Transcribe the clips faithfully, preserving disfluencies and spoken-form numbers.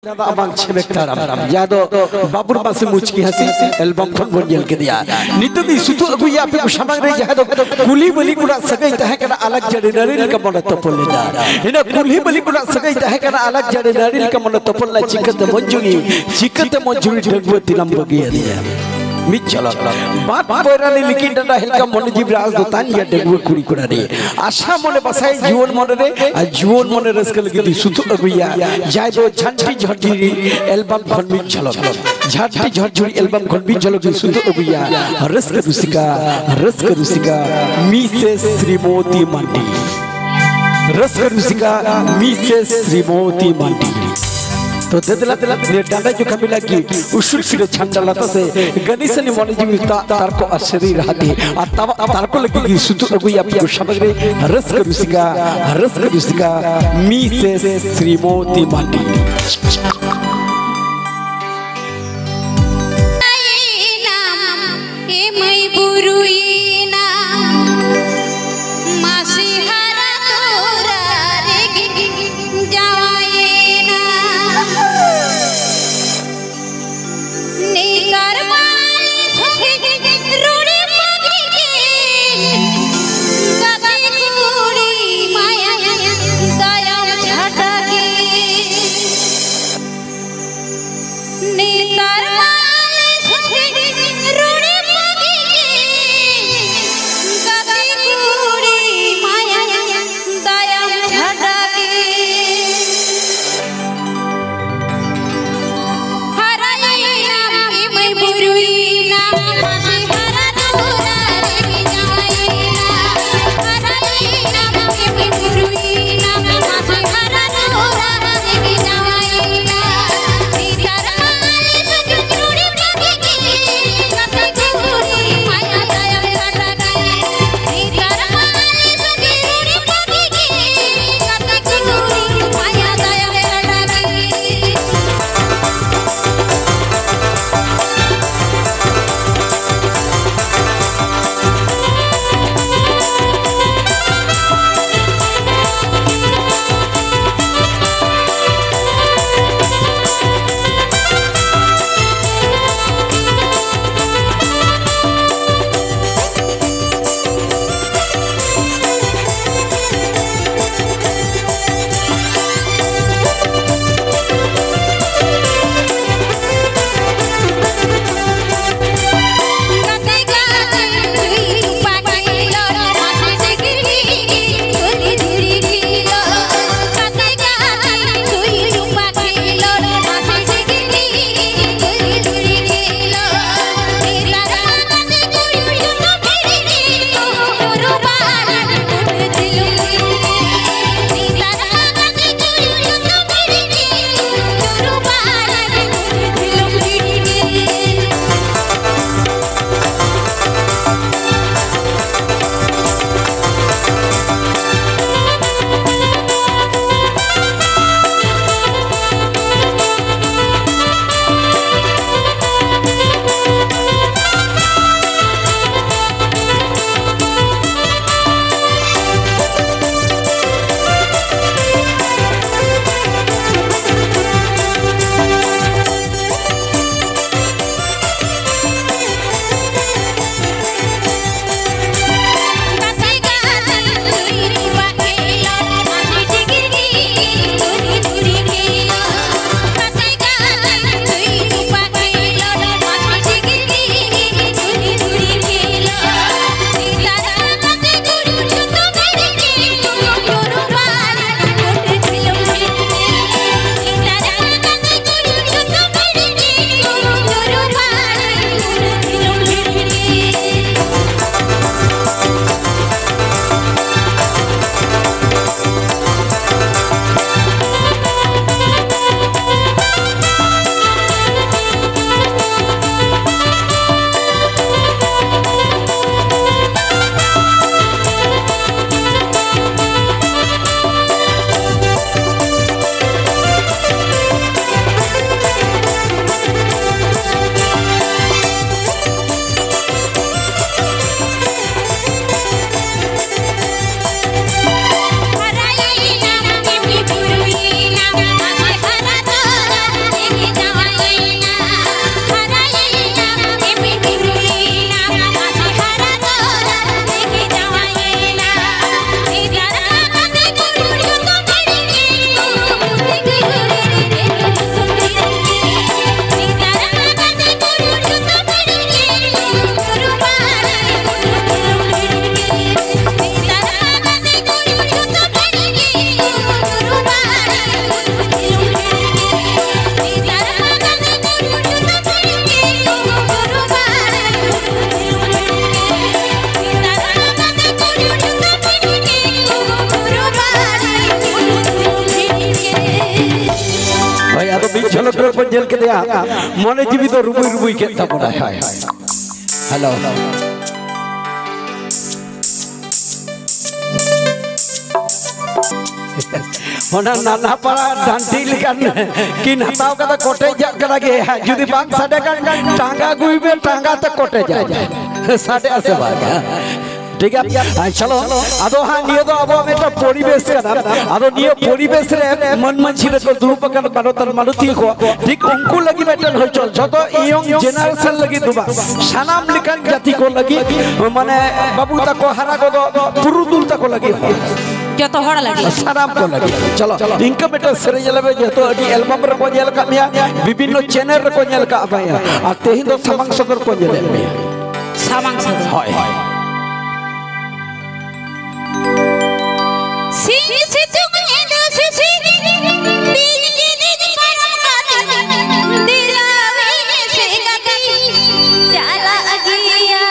ᱪᱟᱸᱫᱟ ᱵᱟᱝ ᱪᱷᱮᱢᱮᱠ ᱛᱟᱲᱟᱢ, ᱡᱟᱦᱟᱸ ᱫᱚ ᱵᱟᱵᱩᱨ ᱢᱟᱥᱮ ᱢᱩᱪᱠᱤ ᱦᱟᱹᱥᱤ ᱮᱞᱵᱟᱢ ᱠᱷᱚᱱ ᱵᱚᱱ ᱧᱮᱞ ᱠᱮᱫᱮᱭᱟ᱾ ᱱᱤᱛᱚᱜ ᱫᱚ ᱥᱩᱛᱩᱜ ᱟᱹᱜᱩᱭᱟ ᱟᱯᱮ ᱠᱚ ᱥᱟᱢᱟᱝ ᱨᱮ, ᱡᱟᱦᱟᱸ ᱫᱚ ᱠᱩᱞᱦᱤ ᱵᱟᱹᱞᱤ ᱠᱚᱲᱟ ᱥᱟᱹᱜᱟᱹᱭ ᱛᱟᱦᱮᱸ ᱠᱟᱱᱟ ᱟᱞᱟᱜ ᱡᱟᱹᱲᱤ ᱱᱟᱹᱲᱤ ᱞᱮᱠᱟ ᱢᱚᱱᱮ ᱛᱚᱯᱚᱞ ᱞᱮᱱᱟ᱾ ᱤᱱᱟᱹ ᱠᱩᱞᱦᱤ ᱵᱟᱹᱞᱤ ᱠᱚᱲᱟ ᱥᱟᱹᱜᱟᱹᱭ ᱛᱟᱦᱮᱸ ᱠᱟᱱᱟ ᱟᱞᱟᱜ ᱡᱟᱹᱲᱤ ᱱᱟᱹᱲᱤ ᱞᱮᱠᱟ ᱢᱚᱱᱮ ᱛᱚᱯᱚᱞ ᱞᱮᱱᱟ᱾ ᱪᱤᱠᱟᱹᱛᱮ ᱢᱚᱧᱡᱩᱨᱤ, ᱪᱤᱠᱟᱹᱛᱮ ᱢᱚᱧᱡᱩᱨᱤ ᱰᱟᱺᱜᱩᱣᱟᱹ ᱛᱤᱱᱟᱢ ᱵᱟᱹᱜᱤᱭᱟᱫᱤᱧᱟ? ᱢᱤᱫ ᱡᱷᱚᱞᱚᱠ ᱵᱟᱸᱫ ᱯᱚᱭᱨᱟᱱᱤ ᱞᱤᱠᱤᱱ ᱰᱟᱸᱰᱟ ᱦᱮᱞᱠᱟ ᱢᱚᱱᱮ ᱡᱤᱵᱽ ᱨᱟᱥ ᱫᱚ ᱛᱟᱱ ᱜᱮᱭᱟ ᱰᱟᱺᱜᱩᱣᱟᱹ ᱠᱩᱲᱤ ᱠᱚᱲᱟ ᱨᱮ᱾ ᱟᱥᱟ ᱢᱚᱱᱮ ᱵᱟᱥᱟᱭ ᱡᱩᱣᱟᱹᱱ ᱢᱚᱱᱮ ᱨᱮ ᱟᱨ ᱡᱩᱣᱟᱹᱱ ᱢᱚᱱᱮ ᱨᱟᱹᱥᱠᱟᱹ ᱞᱟᱹᱜᱤᱫ ᱫᱚ ᱥᱩᱛᱩᱜ ᱟᱹᱜᱩᱭᱟ, ᱡᱟᱦᱟᱸᱭ ᱫᱚ ᱡᱷᱟᱱᱴᱤ ᱡᱷᱚᱨᱡᱷᱤᱨᱤ ᱮᱞᱵᱟᱢ ᱠᱷᱚᱱ ᱢᱤᱫ ᱡᱷᱚᱞᱚᱠ, ᱡᱷᱟᱱᱴᱤ ᱡᱷᱚᱨᱡᱷᱤᱨᱤ ᱮᱞᱵᱟᱢ ᱠᱷᱚᱱ ᱢᱤᱫ ᱡᱷᱚᱞᱚᱠ ᱫᱚ ᱥᱩᱛᱩᱜ ᱟᱹᱜᱩᱭᱟ᱾ ᱨᱟᱹᱥᱠᱟᱹ ᱨᱩᱥᱤᱠᱟ, ᱨᱟᱹᱥᱠᱟᱹ ᱨᱩᱥᱤᱠᱟ ᱢᱤᱥᱮᱥ ᱥᱨᱤᱢᱚᱛᱤ ᱢᱟᱱᱰᱤ᱾ ᱨᱟᱹᱥᱠᱟᱹ ᱨᱩᱥᱤᱠᱟ ᱢᱤᱥᱮᱥ ᱥᱨᱤᱢᱚᱛᱤ ᱢᱟᱱᱰᱤ᱾ ᱛᱚ ᱫᱮᱫᱞᱟ ᱫᱮᱫᱞᱟ ᱱᱤᱭᱟᱹ ᱰᱟᱸᱰᱟ ᱡᱚᱠᱷᱟ ᱢᱤᱞᱟ ᱜᱤ ᱩᱥᱩᱞ ᱠᱤᱨᱟᱹ ᱪᱷᱟᱢᱰᱟ ᱞᱟᱛᱟ ᱥᱮ ᱜᱟᱹᱱᱤ ᱥᱟᱹᱱᱤ ᱢᱚᱱᱮ ᱡᱤᱣᱤ ᱛᱟ ᱛᱟᱨᱠᱚ ᱟᱥᱨᱤ ᱨᱟᱦᱟᱛᱤ ᱟᱨ ᱛᱟᱣᱟ ᱛᱟᱨᱠᱚ ᱞᱟᱹᱜᱤᱫ ᱜᱤ ᱥᱩᱛᱩ ᱟᱹᱜᱩᱭᱟ ᱯᱤᱭᱩ ᱥᱟᱢᱟᱜᱽᱨᱤ᱾ ᱨᱟᱹᱥᱠᱟᱹ ᱨᱩᱥᱤᱠᱟ, ᱨᱟᱹᱥᱠᱟᱹ ᱨᱩᱥᱤᱠᱟ ᱢᱤᱥᱮᱥ ᱥᱨᱤᱢᱚᱛᱤ ᱢᱟᱱᱰᱤ᱾ ᱮ ᱢᱟᱹᱭ ᱵᱩᱨᱩᱭᱮᱱᱟ, ᱢᱟᱹᱥᱤ ᱦᱟᱨᱟ ᱛᱚᱨᱟ ᱨᱮᱜᱮ ᱡᱟᱶᱟᱭᱮᱱᱟ᱾ ᱱᱮᱛᱟᱨ ᱵᱟᱞᱮ ᱥᱚᱸᱜᱮ ᱨᱚᱲᱮ ᱯᱟᱜᱽᱞᱤ ᱜᱮ, ᱜᱟᱛᱮ ᱠᱩᱲᱤ ᱢᱟᱭᱟ ᱛᱟᱭᱚᱢ ᱪᱷᱟᱰᱟ ᱜᱮ᱾ ᱢᱤᱫ ᱡᱷᱚᱞᱚᱠ ᱨᱮ ᱵᱚᱱ ᱧᱮᱞ ᱠᱮᱫᱮᱭᱟ, ᱢᱚᱱᱮ ᱡᱤᱣᱤ ᱫᱚ ᱨᱩᱵᱩᱭ ᱨᱩᱵᱩᱭ ᱠᱮᱫ ᱛᱟᱵᱚᱱᱟᱭ᱾ ᱦᱳᱭ, ᱦᱳᱭ᱾ ᱦᱮᱞᱳ᱾ ᱚᱱᱟ ᱱᱟᱱᱦᱟ ᱯᱟᱲᱟ ᱰᱟᱱᱴᱤ ᱞᱮᱠᱟᱱ ᱠᱤᱱ ᱦᱟᱛᱟᱣ ᱠᱟᱫᱟ, ᱠᱚᱴᱮᱡᱟᱜ ᱠᱟᱱᱟ ᱜᱮ᱾ ᱡᱩᱫᱤ ᱵᱟᱝ ᱥᱟᱰᱮ ᱠᱷᱟᱱ ᱴᱟᱸᱜᱟ ᱟᱹᱜᱩᱭ ᱢᱮ, ᱴᱟᱸᱜᱟ ᱛᱮ ᱠᱚᱴᱮᱡᱟᱜ ᱢᱮ᱾ ᱥᱟᱰᱮᱜᱼᱟ ᱥᱮ ᱵᱟᱝ? ᱴᱷᱤᱠ ᱜᱮᱭᱟ, ᱟᱨ ᱪᱚᱞᱚ, ᱟᱫᱚ ᱦᱟᱸᱜ ᱱᱤᱭᱟᱹ ᱫᱚ ᱟᱵᱚᱣᱟᱜ ᱢᱤᱫᱴᱟᱝ ᱯᱚᱨᱤᱵᱮᱥ ᱠᱟᱱᱟ᱾ ᱟᱫᱚ ᱱᱤᱭᱟᱹ ᱯᱚᱨᱤᱵᱮᱥ ᱨᱮ ᱢᱟᱹᱱ ᱢᱟᱹᱡᱷᱤ ᱨᱮᱠᱚ ᱫᱩᱲᱩᱵ ᱟᱠᱟᱱ ᱢᱟᱱᱚᱛ ᱟᱨ ᱢᱟᱱᱚᱛᱤᱭᱟᱹ ᱠᱚ, ᱴᱷᱤᱠ ᱩᱱᱠᱩ ᱞᱟᱹᱜᱤᱫ ᱢᱤᱫᱴᱮᱱ ᱦᱚᱭᱛᱳ ᱡᱷᱚᱛᱚ young generation ᱞᱟᱹᱜᱤᱫ ᱫᱚ ᱵᱟᱝ, ᱥᱟᱱᱟᱢ ᱞᱮᱠᱟᱱ ᱡᱟᱹᱛᱤ ᱠᱚ ᱞᱟᱹᱜᱤᱫ, ᱢᱟᱱᱮ ᱵᱟᱹᱵᱩ ᱛᱟᱠᱚ, ᱦᱟᱨᱟ ᱜᱚᱫᱚᱜ ᱯᱩᱨᱩᱫᱷᱩᱞ ᱛᱟᱠᱚ ᱞᱟᱹᱜᱤᱫ ᱦᱚᱸ᱾ ᱡᱚᱛᱚ ᱦᱚᱲ ᱞᱟᱹᱜᱤᱫ᱾ ᱥᱟᱱᱟᱢ ᱠᱚ ᱞᱟᱹᱜᱤᱫ᱾ ᱪᱚᱞᱚ, ᱤᱱᱠᱟᱹ ᱢᱤᱫᱴᱮᱱ ᱥᱮᱨᱮᱧ ᱟᱞᱮ ᱢᱮ, ᱡᱮᱦᱮᱛᱩ ᱟᱹᱰᱤ album ᱨᱮᱠᱚ ᱧᱮᱞ ᱟᱠᱟᱫ ᱢᱮᱭᱟ, ᱵᱤᱵᱷᱤᱱᱱᱚ channel ᱨᱮᱠᱚ ᱧᱮᱞ ᱟᱠᱟᱫ ᱢᱮᱭᱟ, ᱟᱨ ᱛᱮᱦᱮᱧ ᱫᱚ ᱥᱟᱢᱟᱝ ᱥᱚᱫᱚᱨ ᱠᱚ ᱧᱮᱞᱮᱫ ᱢᱮᱭᱟ᱾ ᱥᱟᱢᱟᱝ ᱥᱚᱫᱚᱨ᱾ ᱦᱳᱭ, ᱦᱳᱭ᱾ ᱥᱤᱧ ᱥᱤᱛᱩᱝ ᱧᱤᱫᱟᱹ ᱥᱤᱥᱤᱨ, ᱵᱤᱧ ᱠᱤᱫᱤᱧ ᱯᱟᱨᱚᱢ ᱠᱟᱛᱮ, ᱫᱮᱞᱟ ᱵᱤᱧ ᱥᱮᱸᱜᱟ ᱛᱤᱧ ᱪᱟᱞᱟᱜ ᱜᱮᱭᱟ᱾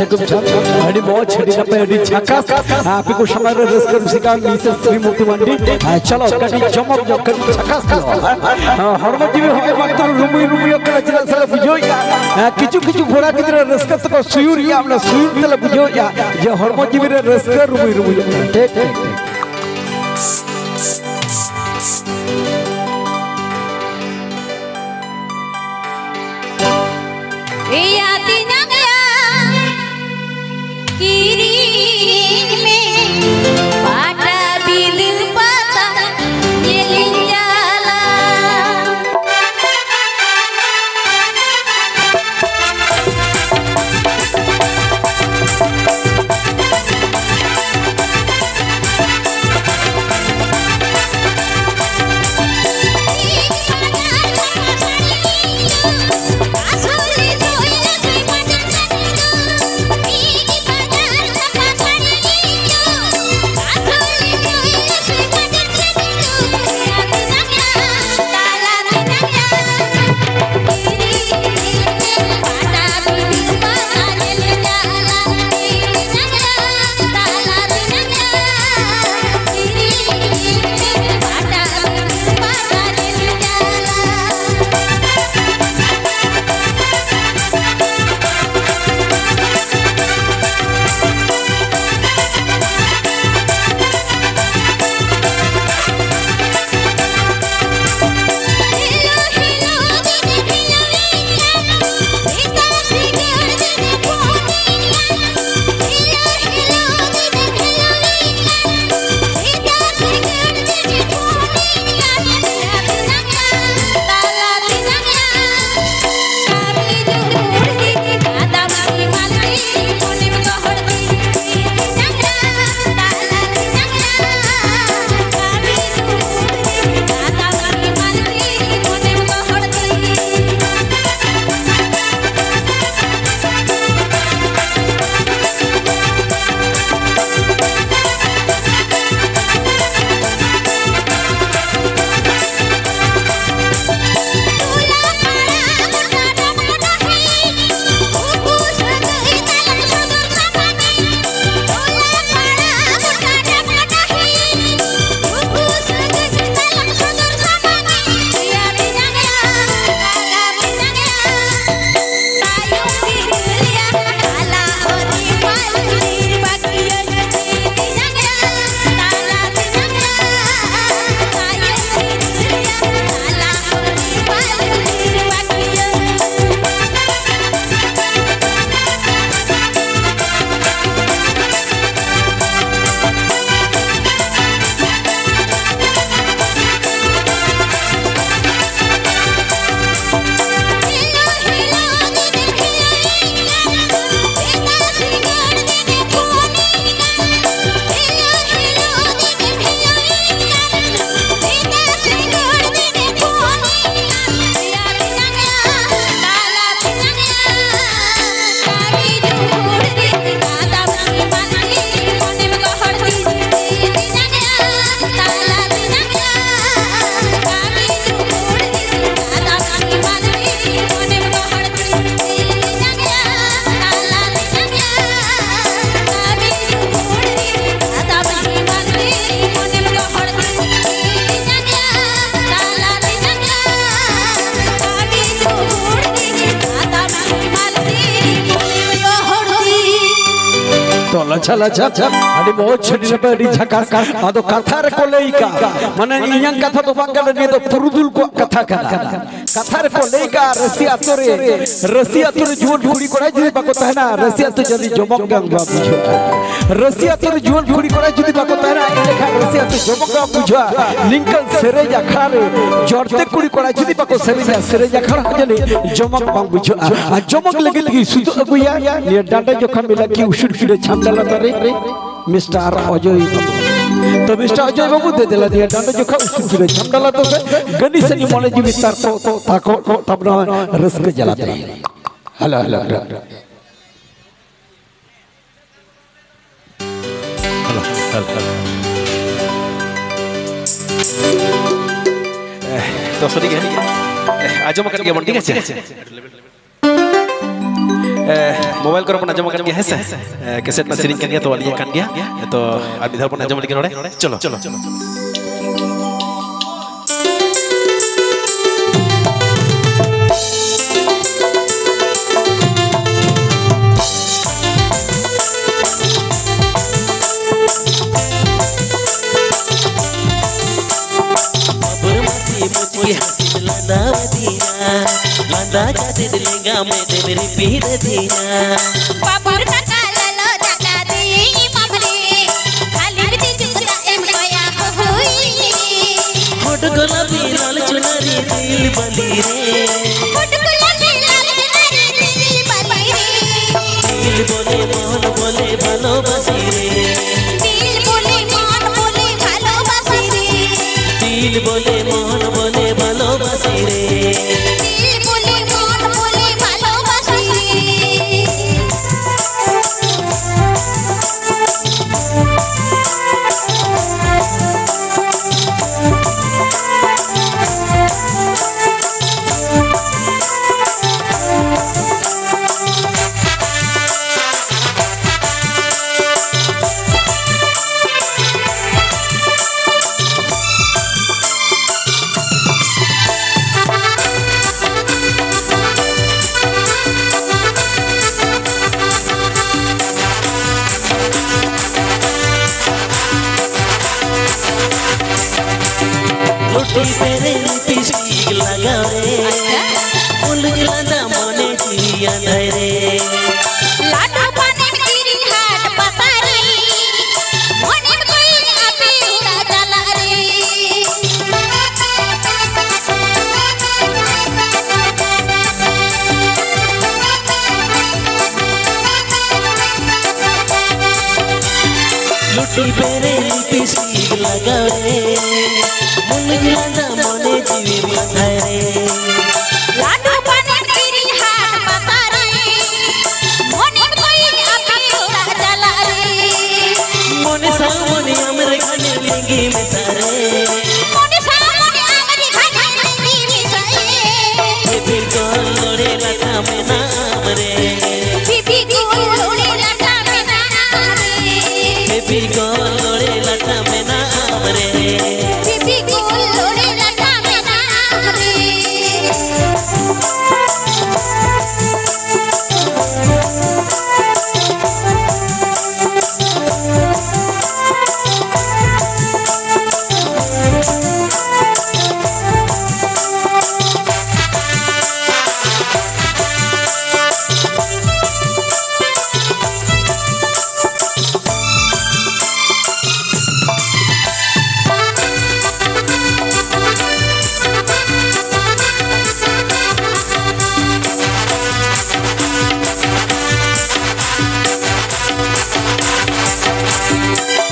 ᱟᱹᱰᱤ ᱢᱚᱡᱽ, ᱟᱹᱰᱤ ᱱᱟᱯᱟᱭ, ᱟᱹᱰᱤ ᱡᱷᱟᱠᱟᱥ᱾ ᱟᱯᱮ ᱠᱚ ᱥᱟᱢᱟᱝ ᱨᱮ ᱨᱟᱹᱥᱠᱟᱹ ᱨᱩᱥᱤᱠᱟ ᱢᱤᱥᱮᱥ ᱥᱨᱤᱢᱚᱛᱤ ᱢᱟᱱᱰᱤ᱾ ᱟᱨ ᱪᱚᱞᱚ, ᱠᱟᱹᱴᱤᱡ ᱡᱚᱢᱚᱠ ᱧᱚᱜ, ᱠᱟᱹᱴᱤᱡ ᱡᱷᱟᱠᱟᱥ ᱧᱚᱜ᱾ ᱦᱚᱲᱢᱚ ᱡᱤᱣᱤ ᱦᱚᱸᱜᱼᱚᱭ ᱢᱟᱛᱨᱚ ᱨᱩᱢᱩᱭ ᱨᱩᱢᱩᱭᱚᱜ ᱠᱟᱱᱟ, ᱪᱮᱫᱟᱜ ᱥᱮ ᱞᱮ ᱵᱩᱡᱷᱟᱹᱣᱮᱫᱼᱟ, ᱠᱤᱪᱷᱩ ᱠᱤᱪᱷᱩ ᱠᱚᱲᱟ ᱜᱤᱫᱽᱨᱟᱹ ᱨᱟᱹᱥᱠᱟᱹ ᱛᱮᱠᱚ ᱥᱩᱭᱩᱨᱮᱜᱼᱟ, ᱚᱱᱟ ᱥᱩᱭᱩᱨ ᱛᱮᱞᱮ ᱵᱩᱡᱷᱟᱹᱣᱮᱫᱼᱟ ᱡᱮ ᱦᱚᱲᱢᱚ ᱡᱤᱣᱤ ᱨᱮ ᱨᱟᱹᱥᱠᱟᱹ ᱨᱩᱢᱩᱭ ᱨᱩᱢᱩᱭᱚᱜ ᱠᱟᱱᱟ᱾ ᱴᱷᱤᱠ, ᱴᱷᱤᱠ, ᱴᱷᱤᱠ᱾ ᱮᱭᱟ ᱛᱮᱧᱟᱝ ᱭᱟ, ᱠᱤᱨᱤᱧ ᱢᱮ ᱯᱟᱴᱟᱵᱤᱸᱫᱷᱟᱹ ᱯᱟᱛᱟ ᱧᱮᱞᱤᱧ ᱪᱟᱞᱟᱜ᱾ ᱟᱪᱪᱷᱟ, ᱟᱪᱪᱷᱟ, ᱟᱪᱪᱷᱟ᱾ ᱟᱹᱰᱤ ᱢᱚᱡᱽ, ᱟᱹᱰᱤ ᱱᱟᱯᱟᱭ, ᱟᱹᱰᱤ ᱡᱷᱟᱠᱟᱥ᱾ ᱟᱫᱚ ᱠᱟᱛᱷᱟ ᱨᱮᱠᱚ ᱞᱟᱹᱭ ᱠᱟᱜ, ᱢᱟᱱᱮ ᱤᱧᱟᱝ ᱠᱟᱛᱷᱟ ᱫᱚ ᱵᱟᱝ ᱠᱟᱱᱟ, ᱱᱤᱭᱟᱹ ᱫᱚ ᱯᱩᱨᱩᱫᱷᱩᱞ ᱠᱚᱣᱟᱜ ᱠᱟᱛᱷᱟ ᱠᱟᱱᱟ᱾ ᱠᱟᱛᱷᱟ ᱨᱮᱠᱚ ᱞᱟᱹᱭ ᱠᱟᱜ, ᱨᱟᱹᱥᱤ ᱟᱛᱳ ᱨᱮ, ᱨᱟᱹᱥᱤ ᱟᱛᱳ ᱨᱮ ᱡᱩᱣᱟᱹᱱ ᱠᱩᱲᱤ ᱠᱚᱲᱟ ᱡᱩᱫᱤ ᱵᱟᱠᱚ ᱛᱟᱦᱮᱱᱟ, ᱨᱟᱹᱥᱤ ᱟᱛᱳ ᱡᱟᱹᱱᱤᱡ ᱡᱚᱢᱚᱠ ᱜᱮ ᱵᱟᱝ ᱵᱩᱡᱷᱟᱹᱜᱼᱟ᱾ ᱨᱟᱹᱥᱤ ᱟᱛᱳ ᱨᱮ ᱡᱩᱣᱟᱹᱱ ᱠᱩᱲᱤ ᱠᱚᱲᱟ ᱡᱩᱫᱤ ᱵᱟᱠᱚ ᱛᱟᱦᱮᱱᱟ, ᱮᱸᱰᱮᱠᱷᱟᱱ ᱨᱟᱹᱥᱤ ᱟᱛᱳ ᱡᱚᱢᱚᱠ ᱜᱮ ᱵᱟᱝ ᱵᱩᱡᱷᱟᱹᱜᱼᱟ᱾ ᱱᱤᱝᱠᱟᱹᱱ ᱥᱮᱨᱮᱧ ᱟᱠᱷᱲᱟ ᱨᱮ ᱡᱚᱲᱛᱮ ᱠᱩᱲᱤ ᱠᱚᱲᱟ ᱡᱩᱫᱤ ᱵᱟᱠᱚ ᱥᱮᱨᱮᱧᱟ, ᱥᱮᱨᱮᱧ ᱟᱠᱷᱲᱟ ᱦᱚᱸ ᱡᱟᱹᱱᱤᱡ ᱡᱚᱢᱚᱠ ᱵᱟᱝ ᱵᱩᱡᱷᱟᱹᱜᱼᱟ᱾ ᱟᱨ ᱡᱚᱢᱚᱠ ᱞᱟᱹᱜᱤᱫ ᱜᱮ ᱥᱩᱫᱷᱩ ᱟᱹᱜᱩᱭᱟ ᱱᱤᱭᱟᱹ ᱰᱟᱸᱰᱟ ᱡᱚᱠᱷᱟ ᱢᱮᱞᱟ ᱠᱤ ᱩᱥᱩᱞ ᱠᱤᱲᱟᱹ ᱪᱷᱟᱢᱰᱟ ᱞᱟᱛᱟᱨ ᱨᱮ ᱢᱤᱥᱴᱟᱨ ᱚᱡᱚᱭ ᱵᱟᱹᱵᱩ᱾ ᱛᱚ ᱢᱤᱥᱴᱟᱨ ᱚᱡᱚᱭ ᱵᱟᱹᱵᱩ, ᱫᱮ ᱫᱮᱞᱟ ᱱᱤᱭᱟᱹ ᱰᱟᱸᱰᱟ ᱡᱚᱠᱷᱟ ᱩᱥᱩᱞ ᱠᱤᱲᱟᱹ ᱪᱷᱟᱢᱰᱟ ᱞᱟᱛᱟᱨ ᱥᱮ ᱜᱟᱹᱱᱤ ᱥᱟᱹᱱᱤ ᱢᱚᱱᱮ ᱡᱤᱣᱤ ᱛᱟᱨᱠᱚ ᱛᱟᱠᱚ ᱛᱟᱵᱱᱟ ᱨᱟᱹᱥᱠᱟᱹ ᱡᱟᱞᱟᱛᱮ᱾ Hello, hello, hello. Hello, hello, hello. ᱮ, ᱛᱚ, ᱥᱟᱹᱨᱤ ᱜᱮ, ᱮ, ᱟᱸᱡᱚᱢ ᱟᱠᱟᱫ ᱜᱮᱭᱟ ᱵᱚᱱ, ᱴᱷᱤᱠ ᱟᱪᱷᱮ? ᱮ, ᱢᱳᱵᱟᱭᱤᱞ ᱠᱚᱨᱮ ᱵᱚᱱ ᱟᱸᱡᱚᱢ ᱟᱠᱟᱫ ᱜᱮᱭᱟ, ᱦᱮᱸ ᱥᱮ? ᱮ, ᱠᱮᱥᱮᱴ ᱨᱮᱱᱟᱜ ᱥᱮᱨᱮᱧ ᱠᱟᱱ ᱜᱮᱭᱟ, ᱛᱚ, ᱟᱹᱞᱤᱧᱟᱜ ᱠᱟᱱ ᱜᱮᱭᱟ᱾ ᱛᱚ, ᱟᱨ ᱢᱤᱫ ᱫᱷᱟᱣ ᱵᱚᱱ ᱟᱸᱡᱚᱢ ᱞᱮᱜᱮ ᱱᱚᱰᱮ᱾ ᱪᱚᱞᱚ, ᱪᱚᱞᱚ, ᱪᱚᱞᱚ᱾ ᱵᱟᱵᱩᱨ ᱢᱟᱹᱡᱷᱤ ᱢᱩᱪᱠᱤ ᱦᱟᱹᱥᱤᱞ ᱞᱟᱸᱫᱟ ᱟᱹᱫᱤᱧᱟ, ᱞᱟᱸᱫᱟ ᱠᱟᱛᱮ ᱞᱮᱸᱜᱟ ᱢᱮᱫ ᱮᱢ ᱨᱤᱯᱤᱫ ᱟᱹᱫᱤᱧᱟ᱾ ᱵᱟᱵᱩᱨ ᱠᱟᱠᱟ ᱞᱟᱞᱚ ᱫᱟᱠᱟ ᱫᱤᱧ ᱵᱟᱵᱨᱮ, ᱠᱷᱟᱹᱞᱤ ᱢᱤᱫᱴᱤᱡ ᱡᱩᱜᱽ ᱫᱟᱜ ᱮᱢ ᱠᱚᱭᱟ ᱦᱩᱭ᱾ ᱦᱚᱰ ᱜᱚᱞᱟᱯᱤ ᱞᱟᱞ ᱪᱩᱱᱟᱨᱤ ᱫᱤᱞ ᱵᱟᱞᱤ ᱨᱮ᱾ ᱦᱚᱰ ᱜᱚᱞᱟᱯᱤ ᱞᱟᱞ ᱪᱩᱱᱟᱨᱤ ᱫᱤᱞ ᱵᱟᱞᱤ ᱨᱮ᱾ ᱫᱤᱞ ᱵᱚᱞᱮ ᱢᱚᱱ ᱵᱚᱞᱮ ᱵᱷᱟᱞᱚᱵᱟᱥᱤ ᱨᱮ᱾ ᱫᱤᱞ ᱵᱚᱞᱮ ᱢᱚᱱ ᱵᱚᱞᱮ ᱵᱷᱟᱞᱚᱵᱟᱥᱤ ᱨᱮ᱾ ᱫᱤᱞ ᱵᱚᱞᱮ ᱢᱚᱱ ᱵᱚᱞᱮ ᱵᱷᱟᱞᱚᱵᱟᱥᱤ ᱨᱮ᱾ ᱫᱤᱞ ᱵᱚᱞᱮ ᱢᱚᱱ ᱵᱚᱞᱮ ᱵᱷᱟᱞᱚᱵᱟᱥᱤ ᱨᱮ᱾ ᱞᱟᱜᱟᱣ ᱨᱮ, ᱟᱪᱪᱷᱟ᱾ ᱩᱞᱩᱡ ᱞᱟᱸᱫᱟ ᱢᱚᱱᱮ ᱡᱤᱣᱤ ᱟᱸᱫᱷᱟᱭ ᱨᱮ᱾ ᱞᱟᱹᱰᱩ ᱯᱟᱱᱤᱢ ᱠᱤᱨᱤᱧ ᱦᱟᱴ ᱯᱟᱛᱟ ᱨᱮ, ᱢᱚᱱᱮᱢ ᱠᱚᱭᱤᱧ ᱟᱯᱮ ᱚᱲᱟᱜ ᱪᱟᱞᱟᱜ ᱨᱮ᱾ ᱞᱩᱴᱤ ᱵᱮᱨᱮ ᱞᱤᱯᱤᱥᱴᱤᱠ ᱞᱟᱜᱟᱣ ᱨᱮ, ᱢᱩᱞᱩᱡ ᱞᱟᱸᱫᱟ ᱢᱚᱱᱮ ᱡᱤᱣᱤ ᱢᱟᱛᱷᱟᱭ ᱨᱮ᱾ ᱞᱟᱹᱰᱩ ᱯᱟᱱᱤᱢ ᱠᱤᱨᱤᱧ ᱦᱟᱴ ᱯᱟᱛᱟ ᱨᱮ, ᱢᱚᱱᱮᱢ ᱠᱚᱭᱤᱧ ᱟᱯᱮ ᱚᱲᱟᱜ ᱪᱟᱞᱟᱜ ᱨᱮ᱾ ᱢᱚᱱᱮ ᱥᱟᱶ ᱢᱚᱱᱮ ᱟᱢ ᱨᱮ ᱜᱷᱟᱱᱮ ᱞᱤᱸᱜᱤ ᱢᱮᱥᱟ ᱨᱮ᱾ ᱢᱚᱱᱮ ᱥᱟᱶ ᱢᱚᱱᱮ ᱟᱢ ᱨᱮ ᱜᱷᱟᱱᱮ ᱞᱤᱸᱜᱤ ᱢᱮᱥᱟ ᱨᱮ᱾ ᱵᱤᱵᱤ ᱜᱚᱞ ᱞᱚᱲᱮ ᱞᱟᱴᱷᱟ ᱢᱮᱱᱟᱢ ᱨᱮ᱾ ᱵᱤᱵᱤ ᱜᱚᱞ ᱞᱚᱲᱮ ᱞᱟᱴᱷᱟ ᱢᱮᱱᱟᱢ ᱨᱮ᱾ ᱵᱤᱵᱤ ᱜᱚᱞ ᱞᱚᱲᱮ ᱞᱟᱴᱷᱟ ᱢᱮᱱᱟᱢ ᱨᱮ᱾ ᱵᱤᱵᱤ ᱜᱚᱞ ᱞᱚᱲᱮ ᱞᱟᱴᱷᱟ ᱢᱮᱱᱟᱢ ᱨᱮ᱾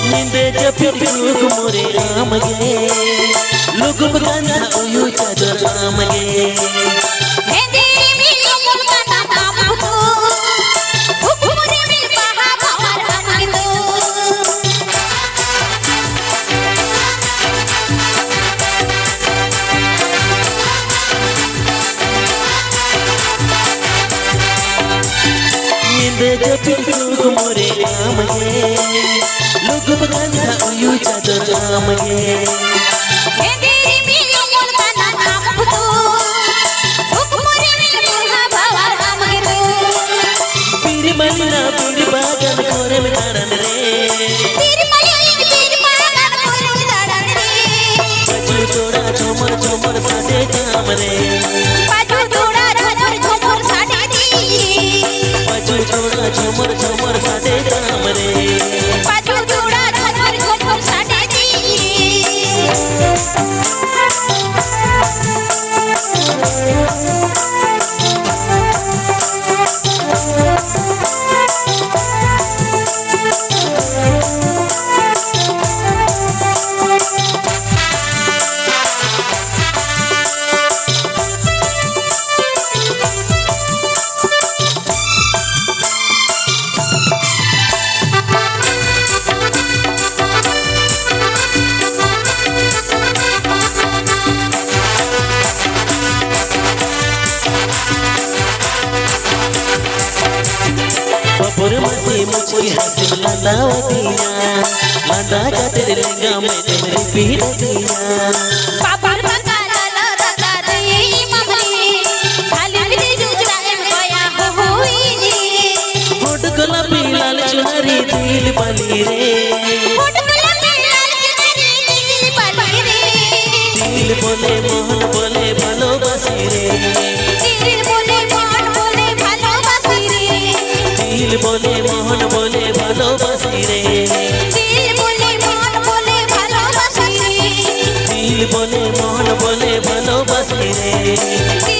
ᱧᱤᱫᱟᱹ ᱡᱟᱹᱯᱤᱫ ᱠᱩᱠᱢᱩ ᱨᱮ ᱟᱢ ᱜᱮ, ᱞᱩᱜᱩᱵ ᱠᱟᱱᱟ ᱩᱭᱩ ᱪᱟᱫᱚᱨ ᱟᱢ ᱜᱮ᱾ ᱦᱮᱸᱫᱮ ᱨᱤᱢᱤᱞ ᱩᱢᱩᱞ ᱠᱟᱱᱟ ᱟᱢ ᱜᱮᱛᱚ, ᱠᱩᱠᱢᱩ ᱨᱤᱢᱤᱞ ᱵᱟᱦᱟ ᱵᱷᱟᱶᱟᱨ ᱟᱢ ᱜᱮᱛᱚ᱾ ᱧᱤᱫᱟᱹ ᱡᱟᱹᱯᱤᱫ ᱠᱩᱠᱢᱩ ᱨᱮ ᱟᱢ ᱜᱮ, ᱞᱩᱜᱩᱵ ᱠᱟᱱᱟ ᱩᱭᱩ ᱪᱟᱫᱚᱨ ᱟᱢ ᱜᱮ᱾ ᱦᱮᱸᱫᱮ ᱨᱤᱢᱤᱞ ᱩᱢᱩᱞ ᱠᱟᱱᱟ ᱟᱢ ᱜᱮᱛᱚ, ᱠᱩᱠᱢᱩ ᱨᱤᱢᱤᱞ ᱵᱟᱦᱟ ᱵᱷᱟᱶᱟᱨ ᱟᱢ ᱜᱮᱛᱚ᱾ ᱵᱤᱨ ᱢᱟᱹᱞᱤᱱᱟ ᱵᱤᱨ ᱵᱟᱜᱟᱱ ᱠᱚᱨᱮᱢ ᱫᱟᱬᱟᱱ ᱨᱮ᱾ ᱵᱤᱨ ᱢᱟᱹᱞᱤᱱᱟ ᱵᱤᱨ ᱵᱟᱜᱟᱱ ᱠᱚᱨᱮᱢ ᱫᱟᱬᱟᱱ ᱨᱮ᱾ ᱠᱟᱹᱪᱩ ᱪᱚᱲᱟ ᱪᱷᱚᱢᱚᱨ ᱪᱷᱚᱢᱚᱨ ᱥᱟᱰᱮ ᱨᱮ᱾ ᱵᱟᱡᱩ ᱡᱚᱲᱟ ᱡᱷᱚᱢᱚᱨ ᱡᱷᱚᱢᱚᱨ ᱥᱟᱰᱮ ᱫᱤ᱾ ᱵᱟᱡᱩ ᱡᱚᱲᱟ ᱡᱷᱚᱢᱚᱨ ᱡᱷᱚᱢᱚᱨ ᱥᱟᱰᱮ ᱛᱟᱢ ᱨᱮ᱾ ᱵᱟᱡᱩ ᱡᱚᱲᱟ ᱡᱷᱚᱢᱚᱨ ᱡᱷᱚᱢᱚᱨ ᱥᱟᱰᱮ ᱫᱤ᱾ ᱵᱟᱵᱩᱨ ᱢᱟᱹᱡᱷᱤ ᱢᱩᱪᱤ ᱦᱟᱹᱥᱤᱢ ᱞᱟᱸᱫᱟ ᱟᱹᱫᱤᱧᱟ, ᱞᱟᱸᱫᱟ ᱠᱟᱛᱮ ᱞᱮᱸᱜᱟ ᱢᱮᱫ ᱮᱢ ᱨᱤᱯᱤᱴ ᱟᱹᱫᱤᱧᱟ᱾ ᱵᱟᱵᱩᱨ ᱵᱟᱝᱜᱟ ᱞᱟᱞᱚ ᱫᱟᱫᱟ ᱫᱟᱹᱭ ᱢᱟᱢᱟᱭ, ᱠᱷᱟᱹᱞᱤ ᱢᱤᱫ ᱡᱩᱫᱟ ᱮᱢ ᱠᱚᱭᱟ ᱦᱩᱭᱱᱤ᱾ ᱦᱚᱰ ᱜᱳᱞᱟᱯᱤ ᱞᱟᱞ ᱪᱩᱱᱟᱨᱤ ᱫᱤᱞ ᱵᱟᱞᱤ ᱨᱮ᱾ ᱦᱚᱰ ᱜᱳᱞᱟᱯᱤ ᱞᱟᱞ ᱪᱩᱱᱟᱨᱤ ᱫᱤᱞ ᱵᱟᱞᱤ ᱨᱮ᱾ ᱫᱤᱞ ᱵᱚᱞᱮ ᱢᱚᱱ ᱵᱚᱞᱮ ᱵᱷᱟᱞᱳᱵᱟᱥᱤ ᱨᱮ᱾ ᱫᱤᱞ ᱵᱚᱞᱮ ᱢᱚᱱ ᱵᱚᱞᱮ ᱵᱷᱟᱞᱳᱵᱟᱥᱤ ᱨᱮ᱾ ᱫᱤᱞ ᱵᱚᱞᱮ ᱢᱚᱱ ᱵᱚᱞᱮ ᱵᱷᱟᱞᱳᱵᱟᱥᱤ ᱨᱮ᱾ ᱫᱤᱞ ᱵᱚᱞᱮ ᱢᱚᱱ ᱵᱚᱞᱮ ᱵᱷᱟᱞᱳᱵᱟᱥᱤ ᱨᱮ᱾ ᱫᱤᱞ ᱵᱚᱞᱮ ᱢᱚᱱ ᱵᱚᱞᱮ ᱵᱷᱟᱞᱳᱵᱟᱥᱤ ᱨᱮ᱾